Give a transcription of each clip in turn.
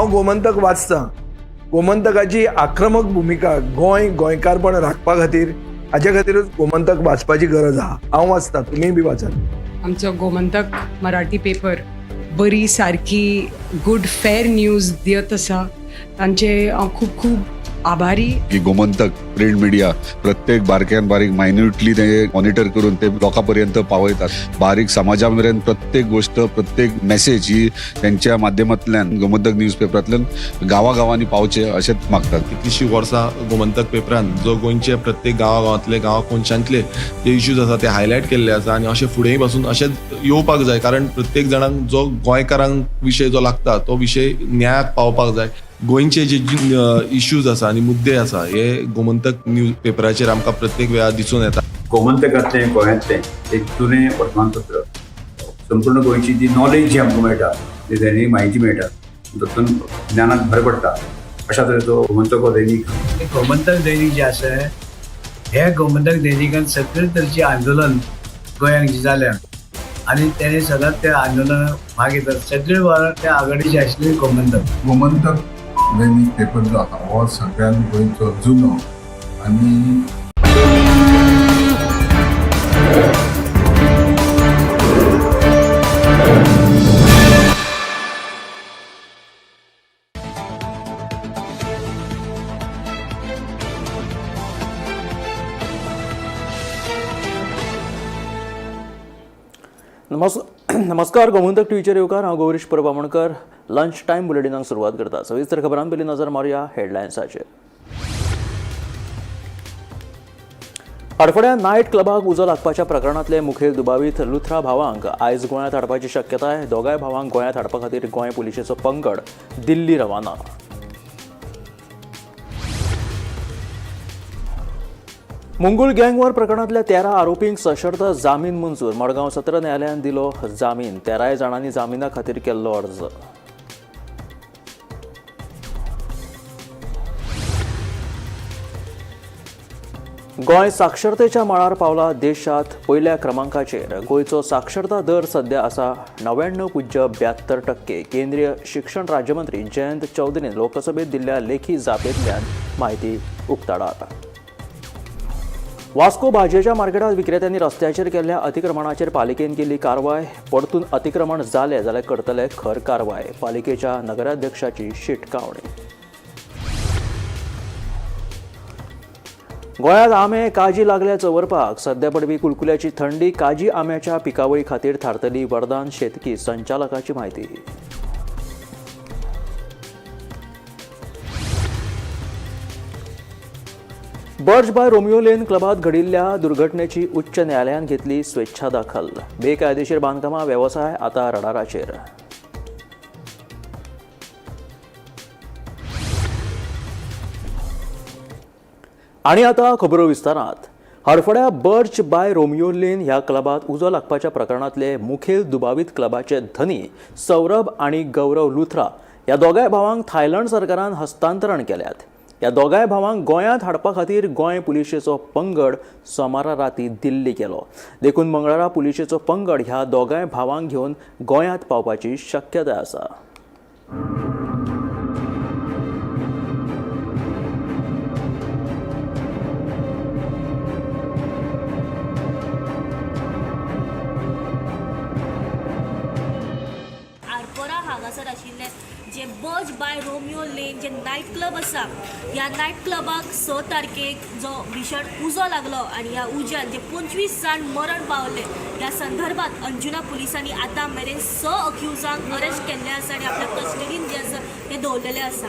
हांव गोमंतक वाचतां. गोमंतकाची आक्रमक भुमिका गोंय गोंयकारपण राखपा खातीर, हाजे खातीरूच गोमंतक वाचपाची गरज आहा. हांव वाचतां, तुमीय बी वाचात. आमचो गोमंतक मराठी पेपर बरी सारकी गुड फेर न्यूज दियत आसा, तांचे हांव खूब खूब आभारी. की गोमंतक प्रिंट मिडिया प्रत्येक बारक्यान बारीक मायन्युटली ते मॉनिटर करून ते लोकां पर्यंत पावयतात. बारीक समाजा मेरेन प्रत्येक गोष्ट, प्रत्येक मेसेज ही त्यांच्या माध्यमांतल्यान गोमंतक न्यूज पेपरांतल्यान गांवागांवांनी पावचे अशेंच मागतात. कितलीशीं वर्सां गोमंतक पेपरान जो गोंयचे प्रत्येक गांवागांवांतले, गांवा कोनशांतले जे इश्यूज आसा ते हायलायट केल्ले आसा आनी अशें फुडेंय पासून अशेंच येवपाक जाय, कारण प्रत्येक जाणांक जो गोंयकारांक विशय जो लागता तो विशय न्यायाक पावपाक जाय. गोंयचे जे इश्यूज आसा आनी मुद्दे आसा हे गोमंतक न्यूज पेपराचेर आमकां प्रत्येक वेळार दिसून येता. गोमंतकांतलें गोंयांतलें एक जुनें वर्तमानपत्र, संपूर्ण गोंयची जी नॉलेज जी आमकां मेळटा, जी दैनीक म्हायती मेळटा, तातूंत ज्ञानाक भर पडटा. अशा तरेचो गोमंतक हो दैनीक. गोमंतक दैनीक जे आसा, हे गोमंतक दैनिकान सगळे तरेचे आंदोलन गोंयांत जे जाल्या आनी तेणे सदांच त्या आंदोलनाक भाग घेतात. सगळे त्या आघाडीचे आशिल्ले गोमंतक. गोमंतक दैनीक पेपर जो आसा हो सगळ्यात गोंयचो जुनो आनी नमस्कार, गोमंतक टीव्हीचेर येवकार. हांव गौरीश परब आमोणकर. लंच टायम बुलेटिनाक सुरवात करता. सविस्तर खबरां पयलीं नजर मारुया हेडलायन्साचेर. हडफड्या नायट क्लबाक उजो लागपाच्या प्रकरणांतले मुखेल दुबावीत लुथरा भावांक आयज गोंयांत हाडपाची शक्यताय. दोगांय भावांक गोंयांत हाडपा खातीर गोंय पुलिशेचो पंगड दिल्ली रवाना. मुंगूल गँगवॉर प्रकरणांतल्या 13 आरोपींक सशर्त जामीन मंजूर. मडगांव सत्र न्यायालयान दिलो जामीन. 13 जाणांनी जामिना खातीर केल्लो अर्ज. गोंय साक्षरतेच्या मळार पावला देशांत पयल्या क्रमांकाचेर. गोंयचो साक्षरता दर सध्या आसा 99.72%. केंद्रीय शिक्षण राज्यमंत्री जयंत चौधरीन लोकसभेत दिल्ल्या लेखी जापेंतल्यान म्हायती उक्ताडार. वास्को भाजयेच्या मार्केटात विक्रेत्यांनी रस्त्याचेर केल्ल्या अतिक्रमणाचेर पालिकेन केली कारवाय. परतून अतिक्रमण जालें जाल्यार करतले खर कारवाय. पालिकेच्या नगराध्यक्षाची शिटकावणी. गोंयांत आंबे काजी लागल्या चवरपाक. सध्या पडपी कुलकुल्याची थंडी काजी आंब्याच्या पिकावळी खातीर थारतली वरदान शेतकी संचालकाची म्हायती. बर्च बाय रोमियो लेन क्लबात घडिल्ल्या दुर्घटनेची उच्च न्यायालयान घेतली स्वेच्छा दाखल. बेकायदेशीर बांदकामां वेवसाय आता रडाराचेर. आनी आतां खबरो विस्तारांत. हडफड्या बर्च बाय रोमियो लेन ह्या क्लबात उजो लागपाच्या प्रकरणांतले मुखेल दुबावीत क्लबाचे धनी सौरभ आनी गौरव लुथरा ह्या दोगांय भावांक थायलंड सरकारान हस्तांतरण केल्यात. ह्या दोगांय भावांक गोंयांत हाडपा खातीर गोंय पुलिशेचो पंगड सोमारा राती दिल्ली गेलो. देखून मंगळारा पुलिशेचो पंगड ह्या दोगांय भावांक घेवन गोंयांत पावपाची शक्यताय आसा. आरपोरा हांगासर आशिल्ले जे बर्च बाय रोमियो लेन जे नायट क्लब आसा, ह्या नायट क्लबाक 6 तारखेक जो भीषण उजो लागलो आनी ह्या उज्यान जे 25 जाण मरण पावले, ह्या संदर्भात अंजुना पुलिसांनी आतां मेरेन 6 अक्युजांक अरेस्ट केल्ले आसा आनी आपल्या कस्टडीन जे आसा ते दवरलेले आसा.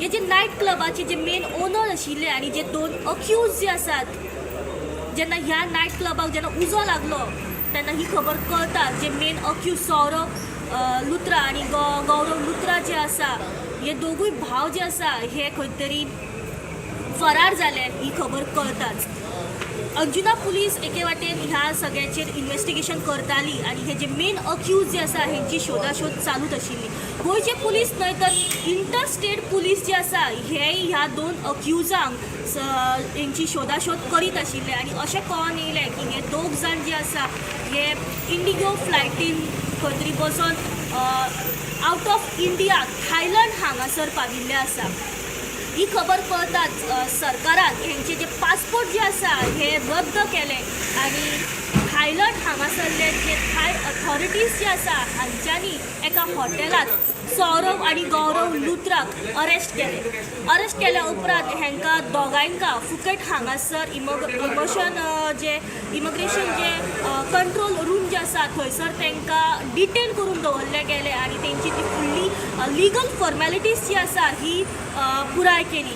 हे जे नायट क्लबाचे जे मेन ओनर आशिल्ले आनी जे 2 अक्यूज जे आसात, जेन्ना ह्या नायट क्लबाक जेन्ना उजो लागलो तेन्ना ही खबर कळटा जे मेन अक्यूज सौरभ लुथरा आनी गौरव लुथरा जे आसा, हे दोगूय भाव जे आसा हे खंय तरी फरार जाले ही खबर कळटाच अंजुना पुलीस एके वाटेन ह्या सगळ्याचेर इन्वेस्टिगेशन करताली आनी हे जे मेन अक्यूज जे आसा हेंची शोधाशोध चालूच आशिल्ली. गोंयचे पुलीस न्हय तर इंटर स्टेट पुलीस जे आसा हे ह्या 2 अक्युजांक हेंची शोधाशोध करीत आशिल्ले आनी अशें कळोन येयलें की हे 2 जाण जे आसा हे इंडिगो फ्लायटीन खंय तरी बसोन आवट ऑफ इंडिया थायलंड हांगासर पाविल्ले आसा. ही खबर कळटाच सरकारान हेंचे जे पासपोर्ट जे आसा हे रद्द केले आनी थायलंड हांगासरले जे थाय अथॉरिटीज जे आसा हांच्यांनी एका हॉटेलांत सौरव आनी गौरव लुथराक अरेस्ट केले. अरेस्ट केल्या उपरांत हेंकां दोगांयका फुकेट हांगासर इमोशन जे इमिग्रेशन जे कंट्रोल रूम जे आसा थंयसर तांकां डिटेन करून दवरले गेले आनी तेंची ती फुडली लिगल फॉर्मेलिटीज जी आसा ही पुराय केली.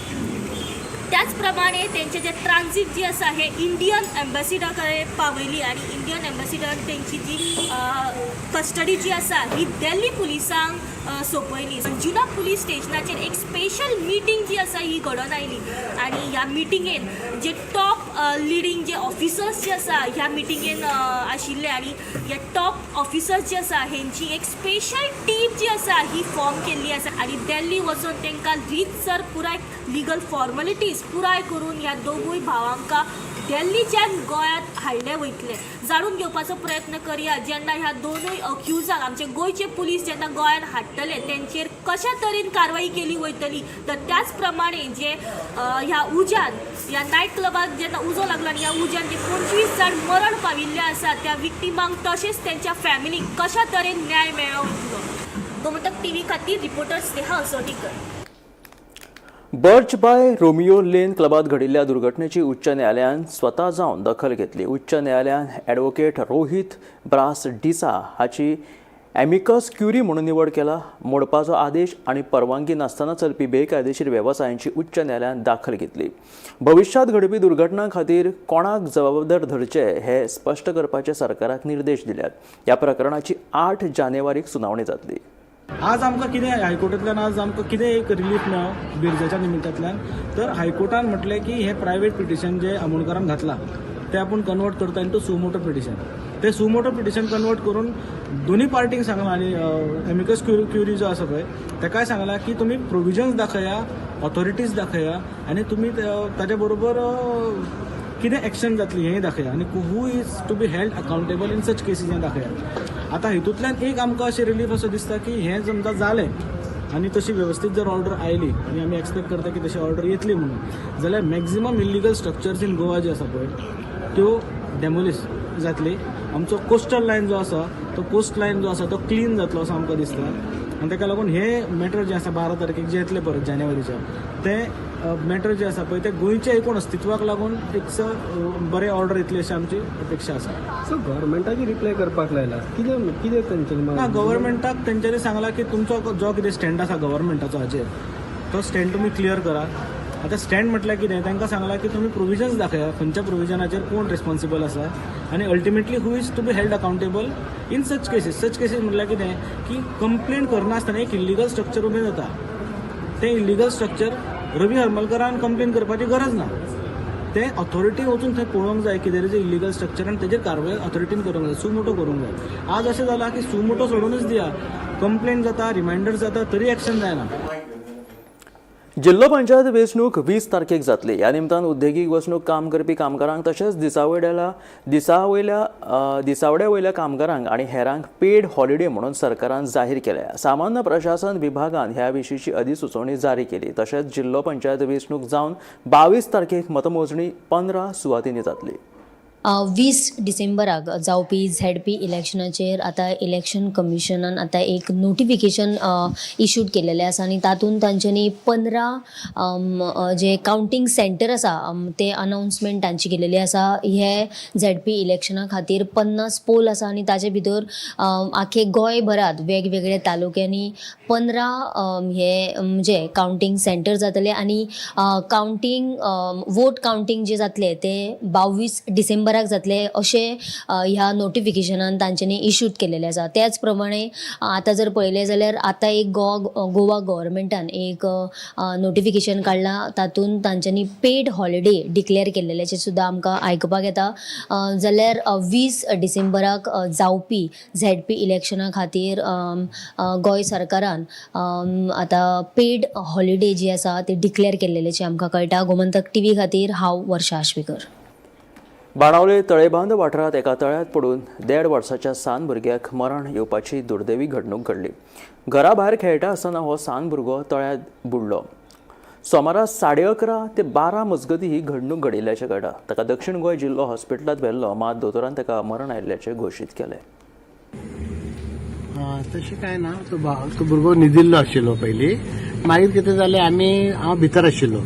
त्याच प्रमाणे तेंचे जे ट्रान्सीट जी आसा हे इंडियन एम्बॅसिडर कडेन पावयली आनी इंडियन एम्बॅसिडर तेंची जी कस्टडी जी आसा ही दिल्ली पुलिसांक सोंपयली. अंजुना पुलीस स्टेशनाचेर एक स्पेशल मिटींग जी आसा ही घडोवन आयली आनी ह्या मिटिंगेन जे टॉप लिडींग जे ऑफिसर्स जे आसा ह्या मिटिंगेन आशिल्ले आनी ह्या टॉप ऑफिसर्स जे आसा हेंची एक स्पेशल टीम जी आसा ही फॉर्म केल्ली आसा आनी दिल्ली वचून तांकां रीतसर पुराय लिगल फॉर्मेलिटीज पुराय करून ह्या दोगूय भावांका दिल्लीच्यान गोंयांत हाडले वयतले. जाणून घेवपाचो प्रयत्न करया, जेन्ना ह्या दोनूय अक्युजांक आमचे गोंयचे पुलीस जेन्ना गोंयांत हाडटले तेंचेर कशा तरेन कारवाई केली वयतली, तर त्याच प्रमाणे जे ह्या उज्यान ह्या नायट क्लबाक जेन्ना उजो लागलो आनी ह्या उज्यान जे 25 जाण मरण पाविल्ले आसा त्या विक्टिमांक तशेंच तेंच्या फॅमिलीक कशा तरेन न्याय मेळो वयतलो. गोमंतक टीव्ही खातीर reporter Sneha Asotikar. Birch by Romeo Lane क्लबात घडिल्ल्या दुर्घटनेची उच्च न्यायालयान स्वता जावन दखल घेतली. उच्च न्यायालयान ॲडव्होकेट रोहीत ब्रास डिसा हाची एमिकस क्युरी म्हणून निवड केला. मोडपाचो आदेश आनी परवानगी नासतना चलपी बेकायदेशीर वेवसायांची उच्च न्यायालयान दाखल घेतली. भविश्यांत घडपी दुर्घटनां खातीर कोणाक जबाबदार धरचे हे स्पश्ट करपाचे सरकाराक निर्देश दिल्यात. ह्या प्रकरणाची 8 जानेवारीक सुनावणी जातली. आज आमकां कितें हायकोर्टांतल्यान आज आमकां कितें एक रिलीफ मेळ्ळो बिरजाच्या निमित्तांतल्यान, तर हायकोर्टान म्हटलें की हें प्रायवेट पिटिशन जें आमोणकारान घातलां तें आपूण कन्वर्ट करता इंटू सुमोटो पिटिशन. तें सुमोटो पिटिशन कन्वर्ट करून दोनूय पार्टींक सांगलां आनी एमिकस क्युरी जो आसा पळय ताकाय सांगलां की तुमी प्रोविजन्स दाखया, ऑथॉरिटीज दाखया आनी तुमी ताच्या बरोबर कितें एक्शन जातली हेंय दाखया आनी who is to be held accountable in such cases हें दाखया. आतां हितूंतल्यान एक आमकां अशें रिलीफ असो दिसता की हें समजा जालें आनी तशी वेवस्थीत जर ऑर्डर आयली आनी आमी एक्सपेक्ट करता की तशी ऑर्डर येतली म्हणून, जाल्यार maximum illegal structures in Goa जे आसा पळय त्यो डेमोलिश जातली. आमचो कोस्टल लायन जो आसा तो कोस्ट लायन जो आसा तो क्लीन जातलो असो आमकां दिसता आनी ताका लागून हे मॅटर जे आसा 12 तारखेक जे येतले परत जानेवारीच्या ते मॅटर जे आसा पळय ते गोंयच्या एकूण अस्तित्वाक लागून एक बरें ऑर्डर येतली अशी आमची अपेक्षा आसा. सो गव्हर्मेंटाक रिप्लाय करपाक लायला, कितें कितें तेंच्यांनी? ना, गव्हर्मेंटाक तेंच्यांनी सांगलां की तुमचो जो कितें स्टँड आसा गव्हर्मेंटाचो हाचेर तो स्टँड तुमी क्लियर करा. आतां स्टँड म्हटल्यार कितें, तांकां सांगलां की तुमी प्रोविजन्स दाखया, खंयच्या प्रोविजनाचेर कोण रिस्पॉन्सिबल आसा आनी ultimately who is to be held accountable in such cases. Such cases म्हटल्यार कितें की कंप्लेन करनासतना एक इल्लिगल स्ट्रक्चर उबें जाता, तें इल्लिगल स्ट्रक्चर रवी हरमलकरान कंप्लेन करपाची गरज ना, तें ऑथॉरिटी वचून थंय पळोवंक जाय की there is a illegal structure आनी तेजेर कारवाय ऑथॉरिटीन करूंक जाय, सुमोटो करूंक जाय. आज अशें जालां की सुमोटो सोडूनच दिया, कंप्लेन जाता, रिमायंडर जाता, तरी एक्शन जायना. जिल्लो पंचायत वेंचणूक 20 तारखेक जातली. ह्या निमतान उद्देगीक वसणूक काम करपी कामगारांक तशेंच दिसावड्या वयल्या कामगारांक आनी हेरांक पेड हॉलिडे म्हणून सरकारान जाहीर केल्या. सामान्य प्रशासन विभागान ह्या विशींची अधिसुचोवणी जारी केली. तशेंच जिल्लो पंचायत वेंचणूक जावन 22 तारखेक मतमोजणी 15 सुवातींनी जातली. 20 डिसेंबराक जावपी झेडपी इलेक्शनाचेर आतां इलेक्शन कमिशनान आतां एक नोटिफिकेशन इशूड केलेलें आसा आनी तातूंत तांच्यांनी 15 जे कावंटींग सेंटर आसा ते अनाउन्समेंट तांची केलेली आसा. हे झेडपी इलेक्शना खातीर 50 पोल आसा आनी ताचे भितर आख्खे गोंयभरांत वेगवेगळ्या तालुक्यांनी 15 हे म्हणजे कावंटींग सेंटर जातले आनी कावंटींग वोट कावंटींग जे जातले ते 22 डिसेंबराक जातले अशें ह्या नोटिफिकेशनान तांच्यांनी इशूड केलेलें आसा. त्याच प्रमाणे आतां जर पळयलें जाल्यार आतां एक गोवा गव्हर्मेंटान एक नोटिफिकेशन काडलां, तातूंत तांच्यांनी पेड हॉलिडे डिक्लेअर केल्लेल्याचें सुद्दां आमकां आयकपाक येता. जाल्यार 20 डिसेंबराक जावपी झेडपी इलेक्शना खातीर गोंय सरकारान आतां पेड हॉलिडे जी आसा ती डिक्लेअर केल्लेल्याचें आमकां कळटा. गोमंतक टीव्ही खातीर हांव वर्षा आश्वेकर. बाणावले तळेबांद वाठारांत एका तळ्यांत पडून 1.5 वर्साच्या सान भुरग्याक मरण येवपाची दुर्दैवी घडणूक घडली. घरा भायर खेळटा आसतना हो सान भुरगो तळ्यांत बुडलो. सोमारा 11:30 ते 12 मजगतीं ही घडणूक घडिल्ल्याचें कळटा. ताका दक्षिण गोंय जिल्लो हॉस्पिटलांत व्हेल्लो, मात दोतोरान ताका मरण आयिल्ल्याचें घोशीत केलें. तशें कांय ना. तो तो भुरगो न्हिदिल्लो आशिल्लो पयलीं. मागीर कितें जालें, आमी हांव भितर आशिल्लो,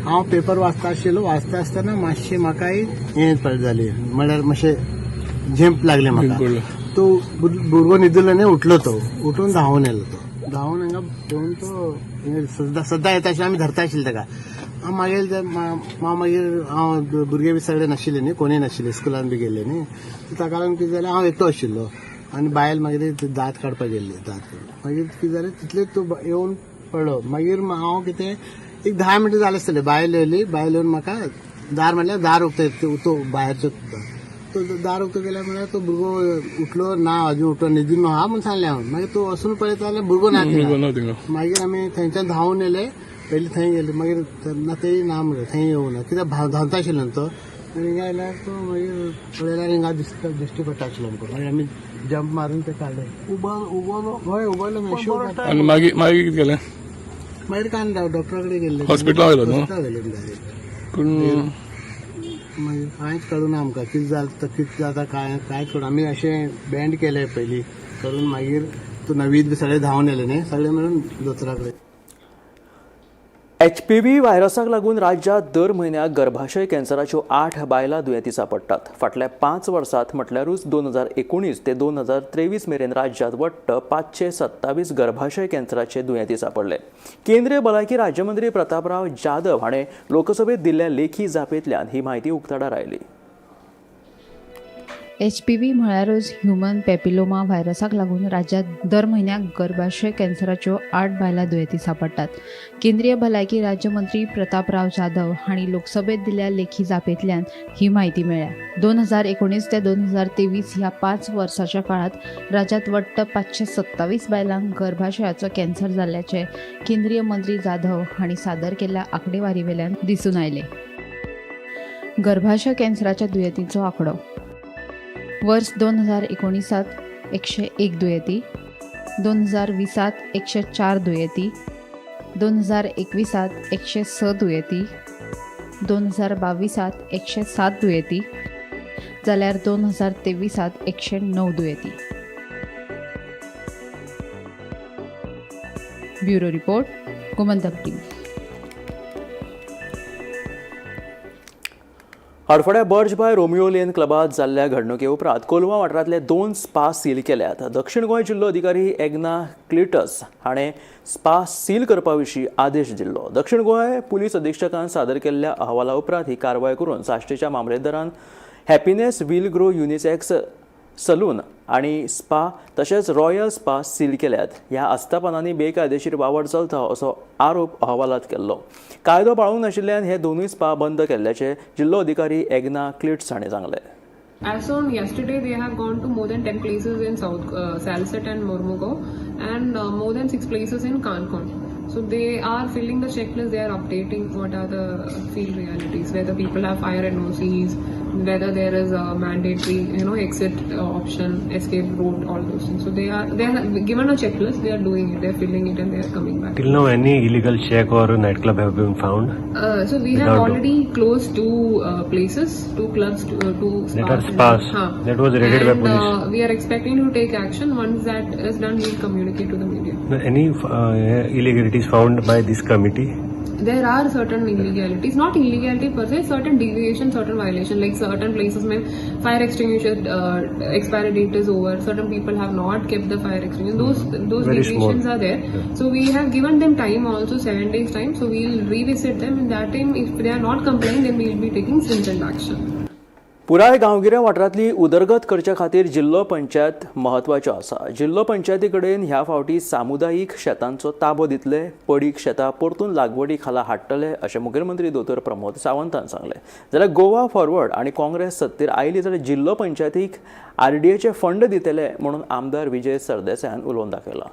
हांव पेपर वाचता आशिल्लो. वाचता आसतना मातशें म्हाका हें जाली, म्हणल्यार मातशें झेंप लागलें म्हाका. तो भुरगो न्हिदिल्लो न्ही, उठलो तो, उठून धांवून येयलो. तो धांवून हांगा येवन तो सद्दां येता आशिल्लो, आमी धरता आशिल्ले ताका. हांव मागीर मागीर हांव भुरगे बी सगळे नाशिल्ले न्ही, कोणूय नाशिल्ले, स्कुलान बी गेल्ले न्ही. ताका लागून कितें जालें, हांव एकटो आशिल्लो आनी बायल मागीर दांत काडपाक गेल्ली. दांत मागीर कितें जालें, तितले तो येवन पडलो. मागीर हांव कितें एक 10 मिनटां जालें आसतलें, बायल येयली. बायल येवन म्हाका दार म्हणल्यार दार उक्तें, तो भायरचो तो दार उक्तो केल्यार म्हणल्यार तो भुरगो उठलो ना, अजून उठलो न्हिदून आहा म्हूण सांगलें हांव. मागीर तो वचून पळयता जाल्यार भुरगो ना. मागीर आमी थंयच्यान धांवून येयले, पयलीं थंय गेले. मागीर ना तेय ना म्हणलें, थंय येवना कित्याक धांवता आशिल्लो न्हू तो. हिंगा आयल्यार तो मागीर पळयल्यार हिंगा दिश्टी पडटा आशिल्लो आमकां. मागीर आमी जंप मारून ते काडले. उबलो हय, उबलो. आनी मागीर मागीर कितें केलें? मागीर काय ना, डॉक्टरा कडेन गेल्ले, हॉस्पिटलां व्हेलो न्हू. हॉस्पिटलां व्हेले डायरेक्ट. पूण मागीर कांयच कळूना आमकां कितें जाता, कितें जाता, काय कांयच कळना. आमी अशें बँड केलें पयलीं करून, मागीर तो नवीद बी सगळे धांवन येयले न्ही, सगळे मेळून दोतोरा कडेन. एचपीव्ही व्हायरसाक लागून राज्यांत दर म्हयन्याक गर्भाशय कॅन्सराच्यो 8 बायलां दुयेंती सांपडटात. फाटल्या 5 वर्सांत म्हटल्यारूच 2019 ते 2023 मेरेन राज्यांत वट्ट 527 गर्भाशय कॅन्सराचे दुयेंती सांपडले. केंद्रीय भलायकी राज्यमंत्री प्रतापराव जाधव हाणें लोकसभेत दिल्ल्या लेखी जापेंतल्यान ही म्हायती उक्ताडार आयली. एचपीव्ही म्हळ्यारूच ह्युमन पेपिलोमा व्हायरसाक लागून राज्यांत दर म्हयन्याक गर्भाशय कॅन्सराच्यो 8 बायलां दुयेंती सांपडटात. केंद्रीय भलायकी राज्यमंत्री प्रतापराव जाधव हांणी लोकसभेत दिल्ल्या लेखी जापेंतल्यान ही म्हायती मेळ्ळ्या. 2019 ते 2023 ह्या 5 वर्साच्या काळांत राज्यांत वट्ट 527 बायलांक गर्भाशयाचो कॅन्सर जाल्ल्याचें केंद्रीय मंत्री जाधव हांणी सादर केल्ल्या आंकडेवारीवेल्यान दिसून आयलें. गर्भाशय कॅन्सराच्या दुयेंतींचो आंकडो वर्स 2019 101 दुयेंती, 2020 104 दुयेंती, 2021 106 दुयेंती, 2022 107 दुयेंती, जाल्यार 2023 109 दुयेंती. Bureau report, Gomantak TV. हडफड्या birch bye Romeo लेन क्लबात जाल्ल्या घडणुके उपरांत कोलवा वाठारांतले 2 स्पा सील केल्यात. दक्षिण गोंय जिल्लो अधिकारी एग्ना क्लिटस हाणें स्पा सील करपा विशीं आदेश दिल्लो. दक्षिण गोंय पुलीस अधिक्षकान सादर केल्ल्या अहवाला उपरांत ही कारवाय करून साश्टीच्या मामलेदारान happiness will grow unisex salon आनी स्पा तशेंच रॉयल स्पा सील केल्यात. ह्या आस्थापनांनी बेकायदेशीर वावर चलता असो आरोप अहवालात केल्लो. कायदो पाळूंक नाशिल्ल्यान हे 2 स्पा बंद केल्ल्याचें जिल्लो अधिकारी एग्ना क्लिट्स हाणें सांगलें. As on yesterday, they have gone to more than 10 places in South Salsette and Mormugao, and more than 6 places in Canacona. So they are filling the checklist, they are updating what are the field realities, whether people have fire NOCs, whether there is a mandatory, exit option, escape route, all those things. So they are given a checklist, they are doing it, they are filling it and they are coming back. Till now, any illegal shack or nightclub have been found? So we have already closed 2 places, 2 clubs, 2 spas. That are spas. That was raided by police. We are expecting to take action. Once that is done, we will communicate to the media. Any illegalities found by this committee? There are certain illegalities, not illegality per se, certain deviation, certain violation, like certain places may fire extinguisher expiry date is over, certain people have not kept the fire extinguisher, those very deviations small are there. Yeah. So we have given them time also, 7 days time, so we will revisit them. In that time, if they are not complying, then we will be taking stringent action. पुराय गांवगिऱ्या वाठारांतली उदरगत करचे खातीर जिल्लो पंचायत म्हत्वाच्यो आसा. जिल्लो पंचायती कडेन ह्या फावटी सामुदायीक शेतांचो ताबो दितले, पडीक शेतां परतून लागवडी खाला हाडटले अशें मुखेलमंत्री दोतोर प्रमोद सावंतान सांगलें. जाल्यार गोवा फॉरवर्ड आनी काँग्रेस सत्तेर आयली जाल्यार जिल्लो पंचायतीक आरडीएचे फंड दितले म्हणून आमदार विजय सरदेसायान उलोवन दाखयलां.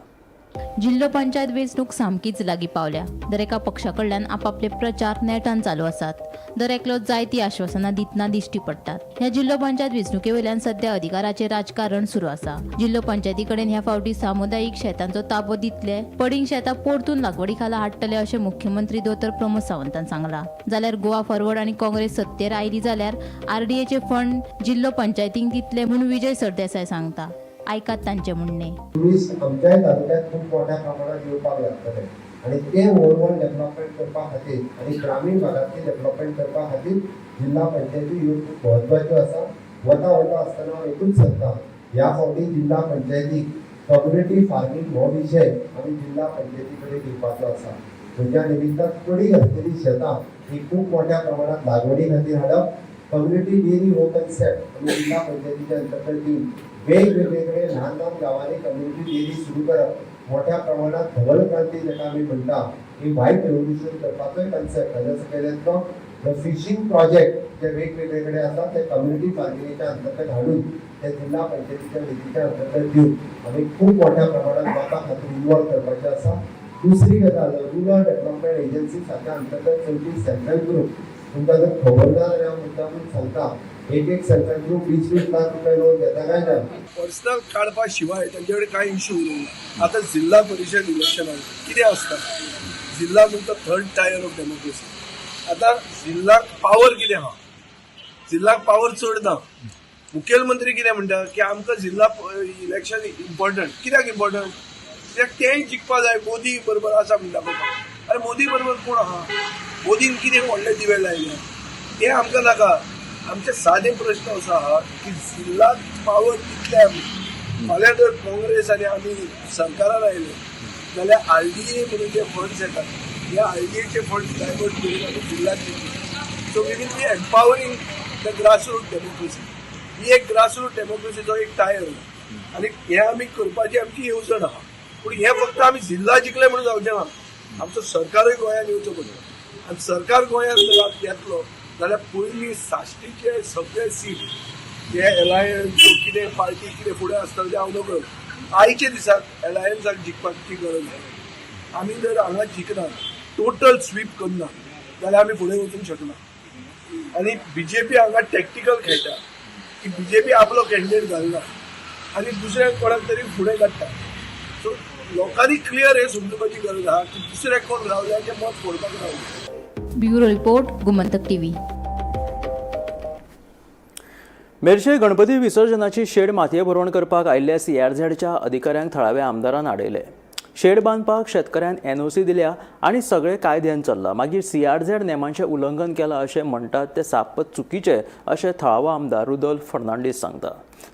जिल्लो पंचायत वेंचणूक सामकीच लागीं पावल्या. दरेका पक्षा कडल्यान आपापले प्रचार नेटान चालू आसात. दरेकलो जायतीं आश्वासनां दितना दिश्टी पडटात. ह्या जिल्लो पंचायत वेंचणुके वयल्यान सध्या अधिकाराचें राजकारण सुरू आसा. जिल्लो पंचायती कडेन ह्या फावटी सामुदायीक शेतांचो ताबो दितले, पडींग शेतां परतून लागवडी खाला हाडटले अशें मुख्यमंत्री दोतोर प्रमोद सावंतान सांगलां. जाल्यार गोवा फॉरवर्ड आनी काँग्रेस सत्तेर आयली जाल्यार आरडीएचे फंड जिल्लो पंचायतींक दितले म्हूण विजय सरदेसाय सांगता. आयकात तांचें म्हणणें. टुरिस्ट आमच्याय तालुक्यात खूब मोठ्या प्रमाणात येवपाक लागतले आनी ते ओवरऑल डेव्हलपमेंट करपा खातीर आनी ग्रामीण भागांतली डेव्हलपमेंट करपा खातीर जिल्हा पंचायती ह्यो खूब म्हत्वाच्यो आसा. वता वता आसतना हांव एकूच सांगता, ह्या फावटी जिल्हा पंचायतीक कम्युनिटी फार्मींग हो विशय आमी जिल्हा पंचायती कडेन दिवपाचो आसा. म्हणजे निमित्तान पडींग आसलेली शेतां ही खूब मोठ्या प्रमाणात लागवडी खातीर हाडप, कम्युनिटी डेअरी हो कन्सेप्ट आमी जिल्हा पंचायतीच्या अंतर्गत दिवन वेगवेगळे कडेन ल्हान ल्हान गांवांनी कम्युनिटी डेअरी सुरू करप, मोठ्या प्रमाणात धवल क्रांती जाका आमी म्हणटा ही व्हायट रेव्होल्युशन करपाचोय कन्सेप्ट हाज्या सकयल येतलो. The fishing project जे वेगवेगळे कडेन आसा ते कम्युनिटी फार्मिंगेच्या अंतर्गत हाडून ते जिल्हा पंचायतीच्या निधीच्या अंतर्गत दिवन आमी खूब मोठ्या प्रमाणात लोकां खातीर इन्वॉल्व करपाचें आसा. दुसरी गजाल, रुरल डेव्हलपमेंट एजन्सी हाच्या अंतर्गत चलपी सेल्फ हेल्प ग्रूप, तुमकां जर खबर ना जाल्यार हांव मुद्दामून सांगता, एक एक सेल्फ हेल्प ग्रूप 20-20 लाख रुपये लोन घेता काय ना? पर्सनल काडपा शिवाय तांचे कडेन कांय इशू उरूंक ना. आतां जिल्हा परिशद इलेक्शनाक कितें आसता, जिल्हा म्हणटा थर्ड टायर ऑफ डेमोक्रेसी. आतां जिल्हाक पावर कितें आहा? जिल्हाक पावर चड ना. मुखेलमंत्री कितें म्हणटा की आमकां जिल्हा इलेक्शन इम्पॉर्टंट. कित्याक इम्पॉर्टंट? कित्याक तेंय जिखपा जाय. मोदी बरोबर आसा म्हणटा बाबा. अरे, मोदी बरोबर कोण आहा? मोदीन कितें व्हडले दिवे लायले? ते आमकां नाका. आमचे सादे प्रश्न असो आहा की जिल्हाक पावर कितले आमी. फाल्यां जर काँग्रेस आनी आमी सरकारान आयले जाल्यार आरडीए म्हणून जे फंड्स येतात, ह्या आरडीएचे फंड्स डायवर्ट करून आमी जिल्हाक दितले. So we will be empowering the grassroot democracy. ही एक ग्रासरूट डेमोक्रेसीचो एक टायर आनी हे आमी करपाची आमची येवजण आहा. पूण हे फक्त आमी जिल्हा जिखले म्हणून जावचें ना. आमचो सरकारूय गोंयांत येवचो पडटलो आनी सरकार गोंयांत जर येतलो जाल्यार पयलीं साश्टीचे सगळे सीट हे एलायन्स कितें पार्टी कितें फुडें आसतलें तें हांव नकळ. आयच्या दिसाक एलायन्साक जिखपाची गरज आसा. आमी जर हांगा जिखना, टोटल स्वीप करना जाल्यार आमी फुडें वचूंक शकना. आनी बीजेपी हांगा टॅक्टिकल खेळटा की बीजेपी आपलो कॅन्डिडेट घालना आनी दुसऱ्या कोणाक तरी फुडें काडटा. सो लोकांनी क्लियर हे समजुपाची गरज आहा की दुसरे कोण रावल्याचे मत फोडपाक रावले. Bureau report, Gomantak TV. Merces Ganpati विसर्जनाची शेड मातये भरवण करपाक आयिल्ल्या सीआरझेडच्या अधिकाऱ्यांक थळाव्या आमदारान आडयले. शेड बांदपाक शेतकऱ्यान एनओसी दिल्या आनी सगळे कायद्यान चल्ला, मागीर सीआरझेड नेमांचें उल्लंघन केलां अशें म्हणटात तें साप्प चुकीचें अशें थळावो आमदार रुदोल्फ फर्नांडीस सांगता.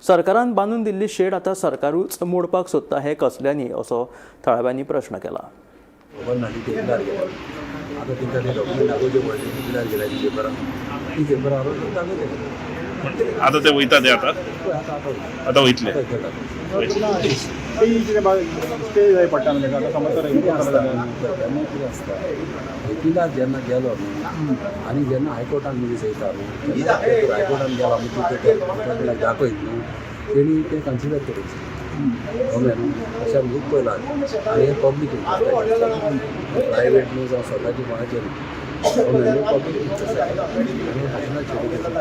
सरकारान बांदून दिल्ली शेड आतां सरकारूच मोडपाक सोदता हें कसल्यांनी असो थळाव्यांनी प्रश्न केला. खबर ना. ती पेपरार गेल्या. आतां तेंकां ते डॉक्युमेंट दाखोवचे पडले. पेपरार गेल्या ती पेपरां, ती पेपरार दाखयतले. आता ते वयता ते आता. आतां आतां. आता वयतले. स्टे जाय पडटा म्हणजे आतां समज तर कितें आसता, तेन्ना कितें आसता, वकिलाक जेन्ना गेलो न्हू आनी जेन्ना हायकोर्टान मनीस वयता न्हू, तेन्ना हायकोर्टान गेला म्हणजे ते डिपार्टमेंटाक दाखयत न्हू, तेणी तें कन्सिडर करूंक कळ्ळें न्हू. अशें आमी खूब पळयलां. आनी हें पब्लीक इंट्रस्ट, प्रायवेट न्हू जावं स्वताची कोणाचें न्हू, कळ्ळें न्हू. पब्लीक इंट्रस्ट आनी नॅशनल चेडीची घालता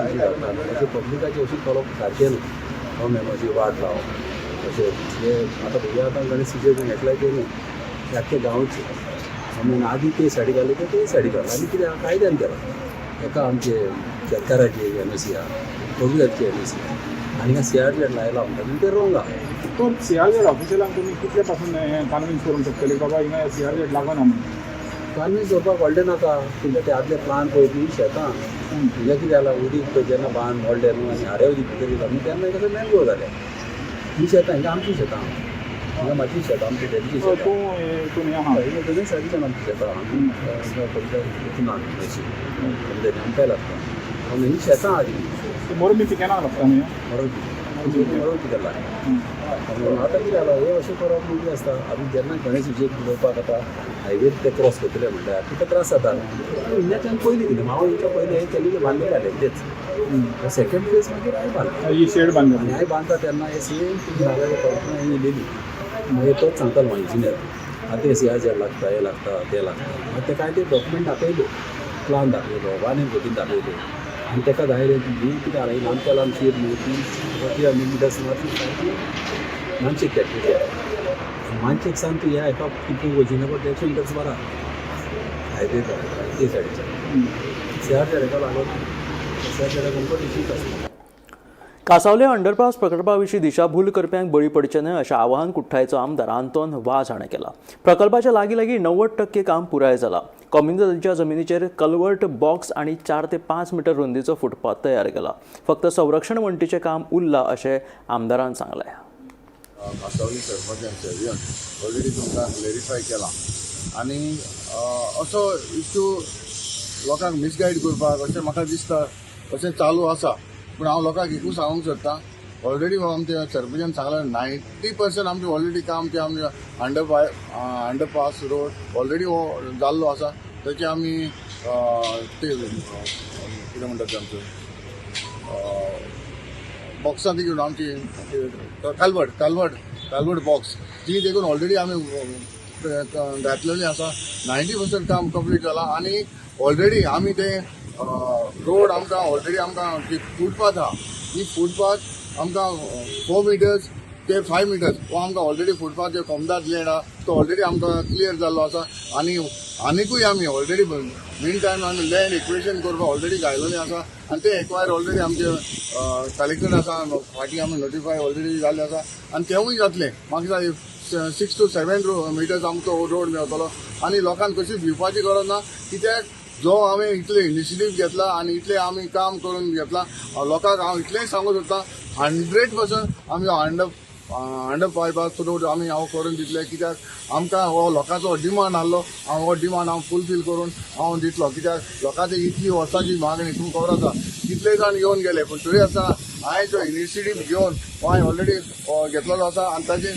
अशें पब्लिकाचें अशी करप सारकें न्हू. कळ्ळें न्हू. अशी वाट लावप अशें हे आतां भुरग्यां आतां गणेश सुशेग घेतल्यार ते न्हू, ते आख्खे गांवचे. आमी आदी ते सायडीक घाले, ते सायडीक घाले आनी कितें कायद्यान केलां. एका आमचे शेतकाराची एनओसी आहा, कविताची एनओसी आहा आनी सी आर झेड लायला म्हणटा न्हू, ते रोंग आहा. तो सीआरझेड ऑफिशियलांक तुमी कितले पासून हें कन्विन्स करूंक शकतले बाबा हिंगा सीआरझेड लागना म्हणून? कन्विन्स करपाक व्हडलें नाका. तुमच्या ते आदले प्लान पळय न्ही शेतां हिंगा कितें जालां, उदीक पळय जेन्ना बांद मोडले न्हू आनी हारे उदीक भितर येयला न्हू, तेन्ना कसो मॅनग्रोव जाल्या ही शेतां. हिंगा आमची शेतां, हिंगा म्हाजी शेतां, आमची डॅडीची शेतां. तूं हितून हें आहा? हिंगा सायडीच्यान आमची शेतां. आमी हिंगा पयलीं हितून अशी आमकांय लागता, पूण ही शेतां आदी. मोरबी पिकेनाक लागता न्ही? मोरबी, मोरबी केला. आतां कितें जालां, हें अशें करप म्हणजे आसता, आमी जेन्ना गणेश विजय उलोवपाक आतां हायवेर ते क्रॉस करतले म्हणल्यार तुका त्रास जाता न्हू. हिंगाच्यान पयलीं कितें हांव हिंगा पयलीं हें केलेलें, बांदलेलें जालें तेच सेकंड फेज. मागीर हांवें बांदलें. ही शेड बांदली. आनी हांवें बांदता तेन्ना हे सेम तुमी नाल्यार कल्पना येयलेली. मागीर तोच सांगतालो इंजिनियर, आतां सीआरझेड लागता, हें लागता, तें लागता. मागीर तेका हांवें ते डॉक्युमेंट दाखयले, प्लान दाखयलो, वानेर गोतीन दाखयलो आनी तेका दाखयलें ही कितें आहा, ही लांबच्या लांब शीर न्हू ती 300 मिटर्स सुमार ती सारकी मानशेक त्या मानशेक सावन तूं ह्या हेका कितू वचीना पण 150 मिटर सुमार आहा हायवे ते सायडीच्यान. सीआरझेड हेका लागून सीआरझेडाक आमकां इश्यूज आसता. कासावले अंडरपास प्रकल्पा विशीं दिशाभूल करप्यांक बळी पडचे न्हय अशें आवाहन कुठ्ठाळीचो आमदार आंतोन वाज हाणें केलां. प्रकल्पाच्या लागीं लागीं 90% काम पुराय जालां. कोमुनिदादीच्या जमिनीचेर कलवर्ट बॉक्स आनी 4 ते 5 मिटर रुंदीचो फुटपाथ तयार केला. फक्त संरक्षण वण्टीचें काम उरलां अशें आमदारान सांगलें. कासावली सरपंचान शेर्यान ऑलरेडी तुमकां क्लेरिफाय केलां आनी असो इश्यू लोकांक मिसगायड करपाक अशें म्हाका दिसता, अशें चालू आसा. पूण हांव लोकांक एकूच सांगूंक सोदता, ऑलरेडी आमच्या सरपंचान सांगलां, 90% आमचें ऑलरेडी काम तें आमचें अंडरपास रोड ऑलरेडी हो जाल्लो आसा. तेचे आमी ते कितें म्हणटा ते आमचें बॉक्सां ती घेवन आमची कलवर्ट बॉक्स ती देखून ऑलरेडी आमी घातलेली आसा. 90% काम कंप्लीट जालां आनी ऑलरेडी आमी ते रोड आमकां ऑलरेडी आमकां जी फुटपाथ आहा ती फुटपाथ आमकां 4 मिटर्स ते 5 मिटर्स हो आमकां ऑलरेडी फुटपाथ जे कोमदाद लँड आहा तो ऑलरेडी आमकां क्लियर जाल्लो आसा. आनी आनिकूय आमी ऑलरेडी मीन टायम आमी लँड एक्विजिशन करपाक ऑलरेडी घायलेलें आसा आनी ते एक्वायर ऑलरेडी आमचे कलेक्टर आसा, फाटीं आमी नोटिफाय ऑलरेडी जाल्ले आसा आनी तेवूय जातलें. म्हाका 6 टू 7 मिटर्स आमकां रोड मेळटलो आनी लोकांक कशी भिवपाची गरज ना, कित्याक जो हांवें इतले इनिशिएटीव घेतला आनी इतलें आमी काम करून घेतला, लोकांक हांव इतलेंय सांगूंक सोदता, 100% आमी अंडर बायपास रोड आमी हांव करून दितले, कित्याक आमकां हो लोकांचो डिमांड आहलो. हांव हो डिमांड हांव फुलफील करून हांव दितलो, कित्याक लोकांची इतली वर्सांची मागणी. तुमकां खबर आसा कितले जाण येवन गेले, पूण तरी आसतना हांवें जो इनिशिएटीव घेवन हो हांवें ऑलरेडी घेतलेलो आसा. आनी ताजे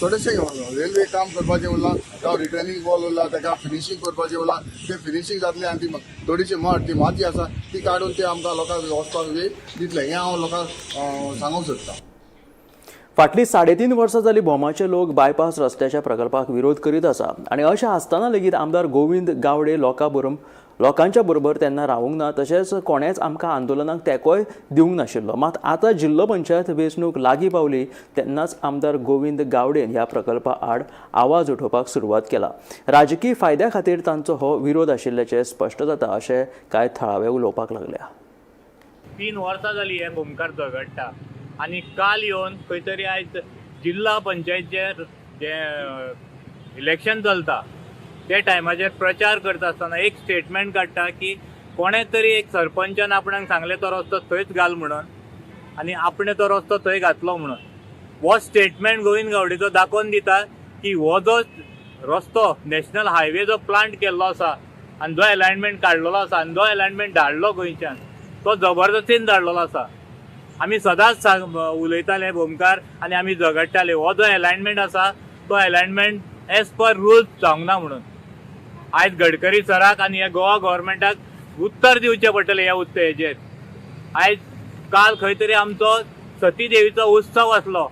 थोडेशे रेल्वे काम करपाचें उरलां, जावं रिटेनिंग वॉल उरला, ताका फिनिशींग करपाचें उरलां, तें फिनिशींग जातलें आनी ती थोडीशी मड ती माती आसा ती काडून ते आमकां लोकांक वचपाक वेळ दितले, हें हांव लोकांक सांगूंक सोदतां. फाटलीं 3.5 वर्सां जालीं भोमाचे लोक बायपास रस्त्याच्या प्रकल्पाक विरोध करीत आसा आनी अशें आसतना लेगीत आमदार गोविंद गावडे लोकांच्या बरोबर तेन्ना रावूंक ना. तशेंच कोणेंच आमकां आंदोलनाक तेंकोय दिवंक नाशिल्लो. मात आतां जिल्लो पंचायत वेंचणूक लागीं पावली तेन्नाच आमदार गोविंद गावडेन ह्या प्रकल्पा आड आवाज उठोवपाक सुरवात केला. राजकीय फायद्या खातीर तांचो हो विरोध आशिल्ल्याचें स्पश्ट जाता अशें कांय थळावे उलोवपाक लागल्या. 3 वर्सां जाली हे भोमकार झगडटा आनी काल येवन खंय तरी आयज जिल्हा पंचायतचें जें इलेक्शन चलता ते टायमाचेर प्रचार करता आसतना एक स्टेटमेंट काडटा की कोणें तरी एक सरपंचान आपणाक सांगलें तो रस्तो थंयच घाल म्हणून आनी आपणें तो रस्तो थंय घातलो म्हणून. हो स्टेटमेंट गोविंद गावडेचो दाखोवन दिता की हो जो रस्तो नॅशनल हायवे जो प्लांट केल्लो आसा आनी जो एलायनमेंट काडलेलो आसा आनी जो एलायनमेंट धाडलो गोंयच्यान तो जबरदस्तीन धाडलेलो आसा. आमी सदांच सांग उलयताले भोमकार आनी आमी झगडटाले, हो जो एलायनमेंट आसा तो एलायनमेंट एज पर रुल्स जावंक ना म्हणून. आयज गडकरी सराक आनी ह्या गोवा गव्हर्मेंटाक उत्तर दिवचें पडटलें ह्या उत्तर हेजेर. आयज काल खंय तरी आमचो सती देवीचो उत्सव आसलो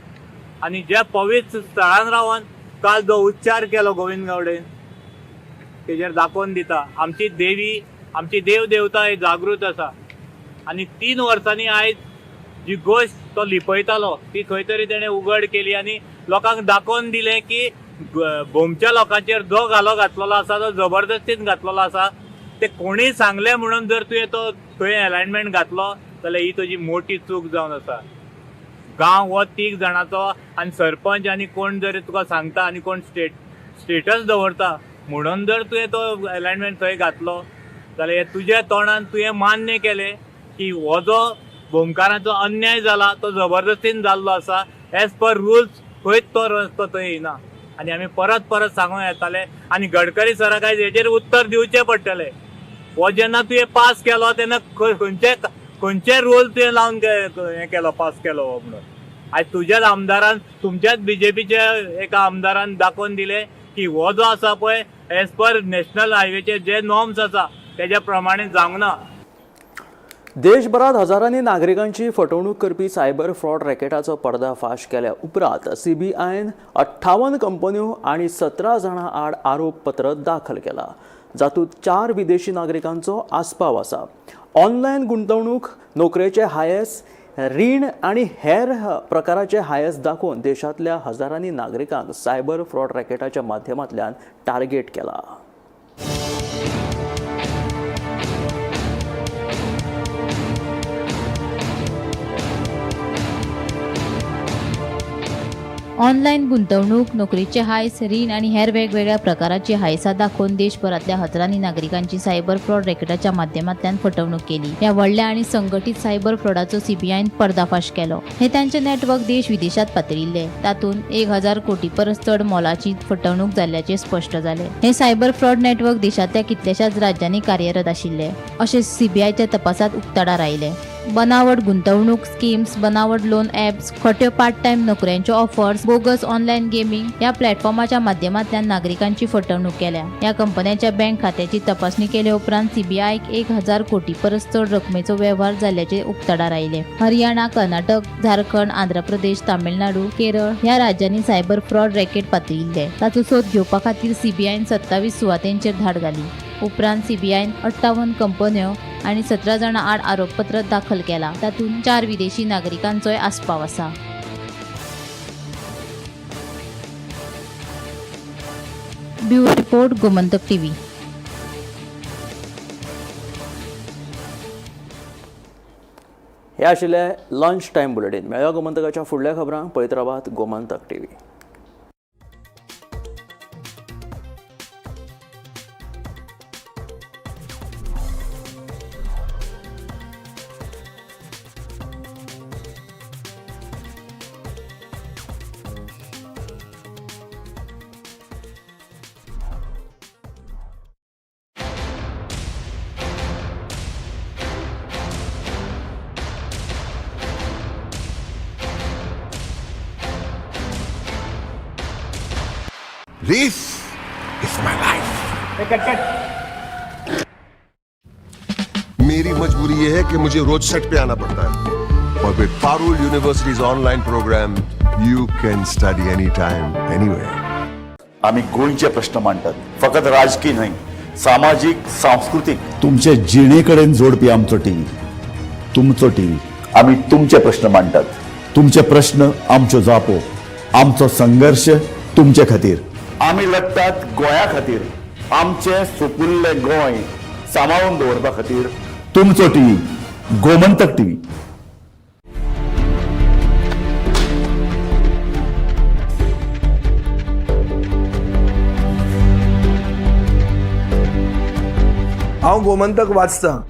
आनी ज्या पवित्र स्थळान रावन काल जो उच्चार केलो गोविंद गावडेन तेजेर दाखोवन दिता आमची देवी, आमची देव देवता ही जागृत आसा. आनी 3 वर्सांनी आयज जी गोश्ट तो लिपयतालो ती खंय तरी तेणें उगड केली आनी लोकांक दाखोवन दिलें की भोमच्या लोकांचेर जो घालो घातलेलो आसा तो जबरदस्तीन घातलेलो आसा. ते कोणीय सांगलें म्हणून जर तुवें तो थंय एलायनमेंट घातलो जाल्यार ही तुजी मोठी चूक जावन आसा. गांव हो तीग जाणाचो आनी सरपंच आनी कोण जर तुका सांगता आनी कोण स्टेटस दवरता म्हणून जर तुवें तो एलायनमेंट थंय घातलो जाल्यार हे तुज्या तोंडान तुवें मान्य केलें की हो जो भोमकारांचो अन्याय जाला तो जबरदस्तीन जाल्लो आसा. एज पर रुल्स खंयच तो रस्तो थंय येना आनी आमी परत परत सांगूंक येताले आनी गडकरी सराक आयज हेजेर उत्तर दिवचें पडटलें. हो जेन्ना तुवें पास केलो तेन्ना खंयचे खंयचे रोल तुवें लावन हें केलो, पास केलो हो म्हणून. आयज तुज्याच आमदारान, तुमच्याच बीजेपीच्या एका आमदारान दाखोवन दिलें की हो जो आसा पळय एज पर नॅशनल हायवेचे जे नॉर्म्स आसा तेज्या प्रमाणे जावंक ना. देशभरात हजारांनी नागरिकांची फटवणूक करपी सायबर फ्रॉड रॅकेटाचो पर्दाफाश केल्या उपरांत सीबीआयन 58 कंपन्यो आनी 17 जाणां आड आरोपपत्र दाखल केला, जातूंत 4 विदेशी नागरिकांचो आस्पाव आसा। ऑनलायन गुंतवणूक, नोकरेचे हायस, रीण आनी हेर प्रकाराचे हायस दाखोवन देशांतल्या हजारांनी नागरिकांक सायबर फ्रॉड रॅकेटाच्या माध्यमांतल्यान टार्गेट केला। ऑनलायन गुंतवणूक, नोकरीचे हायस, रीण आनी हेर वेगवेगळ्या प्रकाराची हायसां दाखोवन देशभरांतल्या हजारांनी नागरिकांची सायबर फ्रॉड रॅकेटाच्या माध्यमांतल्यान फटवणूक केली। ह्या व्हडल्या आनी संघटीत सायबर फ्रॉडाचो सीबीआयन पर्दाफाश केलो। हे तांचे नेटवर्क देश विदेशात पातळिल्ले, तातूंत 1000 कोटी परस चड मोलाची फटवणूक जाल्ल्याचें स्पश्ट जालें। हे सायबर फ्रॉड नेटवर्क देशांतल्या कितल्याशाच राज्यांनी कार्यरत आशिल्ले अशें सीबीआयच्या तपासात उक्ताडार आयलें। बनावट गुंतवणूक स्किम्स, बनावट लोन ॲप्स, खोट्यो पार्ट टायम नोकऱ्यांच्यो ऑफर्स, बोगस ऑनलायन गेमिंग ह्या प्लॅटफॉर्माच्या माध्यमांतल्यान नागरिकांची फटवणूक केल्या। ह्या कंपन्यांच्या बँक खात्याची तपासणी केले उपरांत सीबीआयक 1000 कोटी परस चड रकमेचो वेव्हार जाल्ल्याचे उक्ताडार आयले। हरियाणा, कर्नाटक, झारखंड, आंध्र प्रदेश, तामिळनाडू, केरळ ह्या राज्यांनी सायबर फ्रॉड रॅकेट पातळिल्ले। ताचो सोद घेवपा खातीर सीबीआयन 27 सुवातेंचेर धाड घाली। उपरांत सीबीआयन 58 कंपन्यो आनी 17 जाणां आड आरोपपत्र दाखल केला, तातूंत 4 विदेशी नागरिकांचोय आस्पाव आसा। Bureau report, Gomantak TV. हे आशिल्ले लंच टायम बुलेटीन। मेळया गोमंतकाच्या फुडल्या खबरांक, पळयत रावात Gomantak TV. This is my life. मेरी मजबूरी ये है कि मुझे रोज सेट पे आना पड़ता है और with Parul University's online program, you can study anytime, anywhere. आम्ही गोंयचे प्रश्न मांडटात, फकत राजकीय न्हय, सामाजीक, सांस्कृतीक, तुमचे जिणे कडेन जोडपी आमचो टीव्ही, तुमचो टीव्ही। आम्ही तुमचे प्रश्न मांडटात, तुमचे प्रश्न आमच्यो जापो, आमचो संघर्ष तुमचे खातीर। आमी लढटात गोंया खातीर, आमचें सुपुल्लें गोंय सांबाळून दवरपा खातीर। तुमचो टीव्ही, गोमंतक टीव्ही। हांव गोमंतक वाचतां।